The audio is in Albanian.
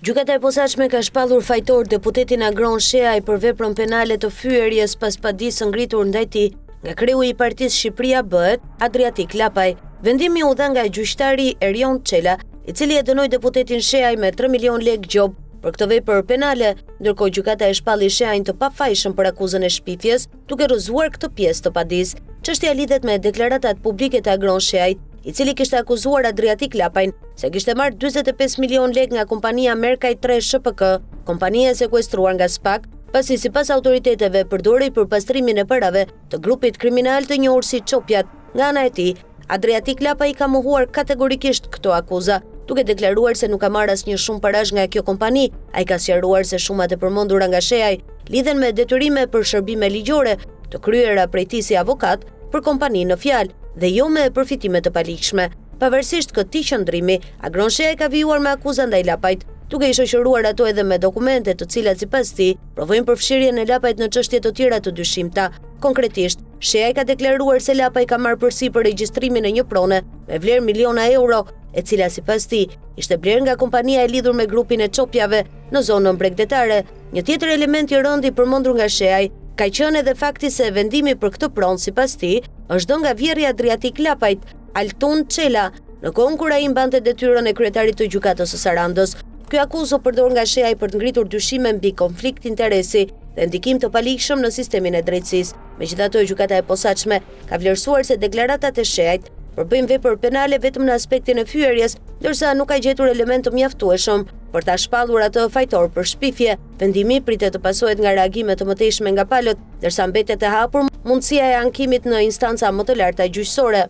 Gjykata e Posaçme ka shpallur fajtor deputetin Agron Shehaj për veprën penale të fyerjes pas padisë së ngritur ndaj tij nga kreu i partisë Shqipëria Bëhet, Adriatik Lapaj. Vendimi u dha nga gjyqtari Erion Çela, i cili e dënoi deputetin Shehaj me 3 milion lekë gjobë për këtë vepër penale, ndërkohë gjykata e shpalli Shehajn të pafajshëm për akuzën e shpifjes, duke rrëzuar këtë pjesë të padisë. Çështja lidhet me deklaratat publike të Agron Shehajt, i cili kishte akuzuar Adriatik Lapajn se kishte marrë 45 milion lekë nga kompania Merkaj 3 SHPK, kompania e sekuestruar nga SPAK, pasi sipas autoriteteve përdorej për pastrimin e parave të grupit kriminal të njohur si Çopjat. Nga ana e tij, Adriatik Lapaj i ka mohuar kategorikisht këto akuza, duke deklaruar se nuk ka marrë asnjë shumë parash nga kjo kompani. Ai ka sqaruar se shumat e përmendura nga Shehaj lidhen me detyrime për shërbime ligjore të kryera prej tij si avokat për kompaninë në fjalë dhe jo me përfitime të paligjshme. Pavarësisht këtij qëndrimi, Agron Shehaj ka vijuar me akuza ndaj Lapajt, duke i shoqëruar ato edhe me dokumente të cilat sipas tij provojnë përfshirjen e Lapajt në çështje të tjera të dyshimta. Konkretisht, Shehaj ka deklaruar se Lapaj ka marrë përsipër regjistrimin e një prone me vlerë miliona euro, e cila sipas tij ishte blerë nga kompania e lidhur me grupin e Çopjave në zonën bregdetare. Një tjetër element i rëndë i përmendur nga Shehaj ka qenë edhe fakti se vendimi për këtë pronë sipas tij është dhënë nga vjehrri i Adriatik Lapajt, Altun Çela, në kohën kur ai mbante detyrën e kryetarit të Gjykatës së Sarandës. Kjo akuzë u përdor nga Shehaj për të ngritur dyshime mbi konflikt interesi dhe ndikim të paligjshëm në sistemin e drejtësisë. Megjithatë, Gjykata e Posaçme ka vlerësuar se deklaratat e Shehajt përbëjnë vepër penale vetëm në aspektin e fyerjes, ndërsa nuk ka gjetur elementë të mjaftueshëm për ta shpallur atë fajtor për shpifje. Vendimi pritet të pasohet nga reagime të mëtejshme nga palët, ndërsa mbetet e hapur mundësia e ankimit në instanca më të larta gjyqësore.